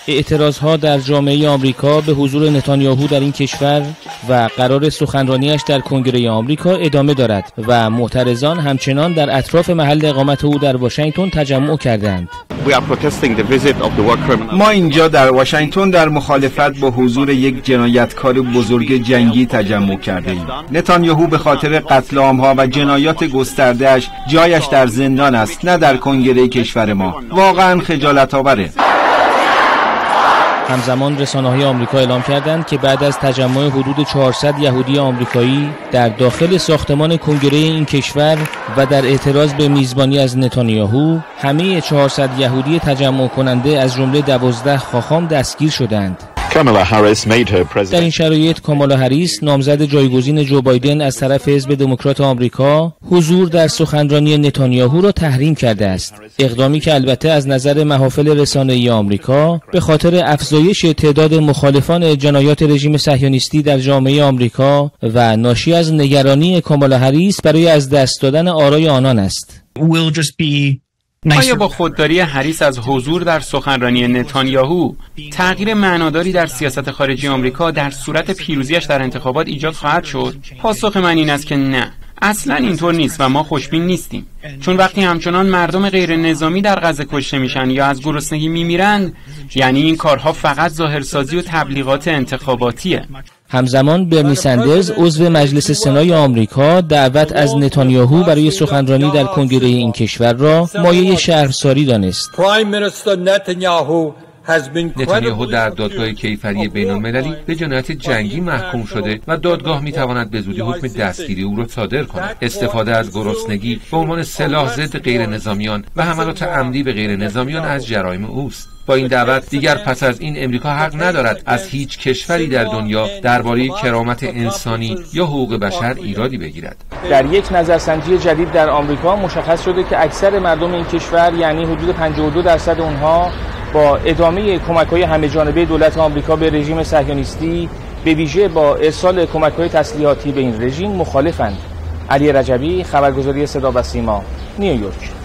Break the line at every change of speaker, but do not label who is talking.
اعتراضها در جامعه آمریکا به حضور نتانیاهو در این کشور و قرار سخنرانیش در کنگره آمریکا ادامه دارد و معترضان همچنان در اطراف محل اقامت او در واشنگتن تجمع کردند.
ما اینجا در واشنگتن در مخالفت با حضور یک جنایتکار بزرگ جنگی تجمع کرده ایم. نتانیاهو به خاطر قتل عام‌ها و جنایات گسترده‌اش جایش در زندان است، نه در کنگره کشور ما. واقعا خجالت آوره.
همزمان رسانه‌های آمریکا اعلام کردند که بعد از تجمع حدود 400 یهودی آمریکایی در داخل ساختمان کنگره این کشور و در اعتراض به میزبانی از نتانیاهو، همه 400 یهودی تجمع کننده از جمله 12 خاخام دستگیر شدند. در این شرایط کامالا هریس، نامزد جایگزین جو بایدن از طرف حزب دموکرات آمریکا، حضور در سخنرانی نتانیاهو را تحریم کرده است. اقدامی که البته از نظر محافل رسانه‌ای آمریکا به خاطر افزایش تعداد مخالفان جنایات رژیم صهیونیستی در جامعه آمریکا و ناشی از نگرانی کامالا هریس برای از دست دادن آرای آنان است.
آیا با خودداری هریس از حضور در سخنرانی نتانیاهو تغییر معناداری در سیاست خارجی آمریکا در صورت پیروزیش در انتخابات ایجاد خواهد شد؟ پاسخ من این است که نه، اصلا اینطور نیست و ما خوشبین نیستیم، چون وقتی همچنان مردم غیر نظامی در غزه کشته میشن یا از گرسنگی میمیرند، یعنی این کارها فقط ظاهرسازی و تبلیغات انتخاباتیه.
همزمان برنی سندرز، عضو مجلس سنای آمریکا، دعوت از نتانیاهو برای سخنرانی در کنگره این کشور را مایه شرمساری دانست.
نتانیاهو در دادگاه کیفری بین المللی به جنایت جنگی محکوم شده و دادگاه میتواند به زودی حکم دستگیری او را صادر کند. استفاده از گرسنگی به عنوان سلاح ضد غیر نظامیان و حملات عمدی به غیر نظامیان از جرایم اوست. با این دعوت دیگر پس از این امریکا حق ندارد از هیچ کشوری در دنیا درباره کرامت انسانی یا حقوق بشر ایرادی بگیرد.
در یک نظرسنجی جدید در آمریکا مشخص شده که اکثر مردم این کشور، یعنی حدود 52% اونها، با ادامه کمک‌های همه‌جانبه دولت آمریکا به رژیم صهیونیستی، به ویژه با ارسال کمک‌های تسلیحاتی به این رژیم، مخالفند. علی رجبی، خبرگزاری صدا و سیما، نیویورک.